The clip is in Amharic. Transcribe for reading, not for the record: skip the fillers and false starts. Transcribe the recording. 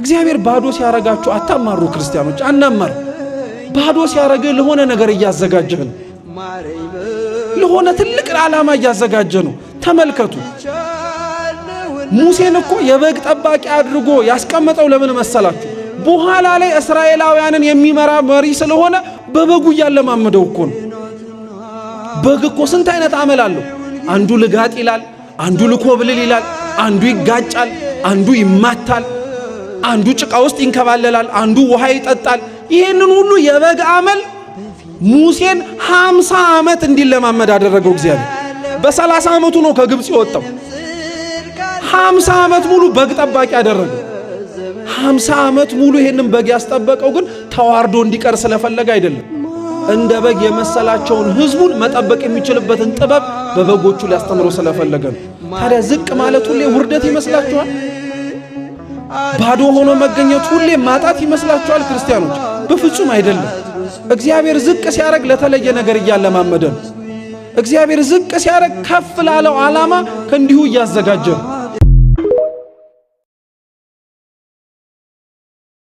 እግዚአብሔር ባዶ ሲያረጋችሁ አታማሩ። ክርስቲያኖች አናማር። ባዶ ሲያረግህ ለሆነ ነገር እያዘጋጀህ ነው። ለሆነ ትልቅ ዓላማ እያዘጋጀ ነው። ተመልከቱ፣ ሙሴን እኮ የበግ ጠባቂ አድርጎ ያስቀመጠው ለምን መሰላችሁ? በኋላ ላይ እስራኤላውያንን የሚመራ መሪ ስለሆነ በበጉ እያለማመደው እኮ ነው። በግ እኮ ስንት አይነት አመል አለው። አንዱ ልጋጥ ይላል፣ አንዱ ልኮብልል ይላል፣ አንዱ ይጋጫል፣ አንዱ ይማታል፣ አንዱ ጭቃ ውስጥ ይንከባለላል፣ አንዱ ውሃ ይጠጣል። ይህንን ሁሉ የበግ አመል ሙሴን 50 ዓመት እንዲለማመድ አደረገው እግዚአብሔር። በ30 ዓመቱ ነው ከግብፅ የወጣው። 50 ዓመት ሙሉ በግ ጠባቂ አደረገው። 50 ዓመት ሙሉ ይሄንን በግ ያስጠበቀው ግን ተዋርዶ እንዲቀር ስለፈለገ አይደለም። እንደ በግ የመሰላቸውን ሕዝቡን መጠበቅ የሚችልበትን ጥበብ በበጎቹ ሊያስተምረው ስለፈለገ ነው። ታዲያ ዝቅ ማለት ሁሌ ውርደት ይመስላችኋል? ባዶ ሆኖ መገኘት ሁሌ ማጣት ይመስላችኋል? ክርስቲያኖች፣ በፍጹም አይደለም። እግዚአብሔር ዝቅ ሲያደርግ ለተለየ ነገር እያለማመደ ነው። እግዚአብሔር ዝቅ ሲያደርግ ከፍ ላለው ዓላማ ከእንዲሁ እያዘጋጀ ነው።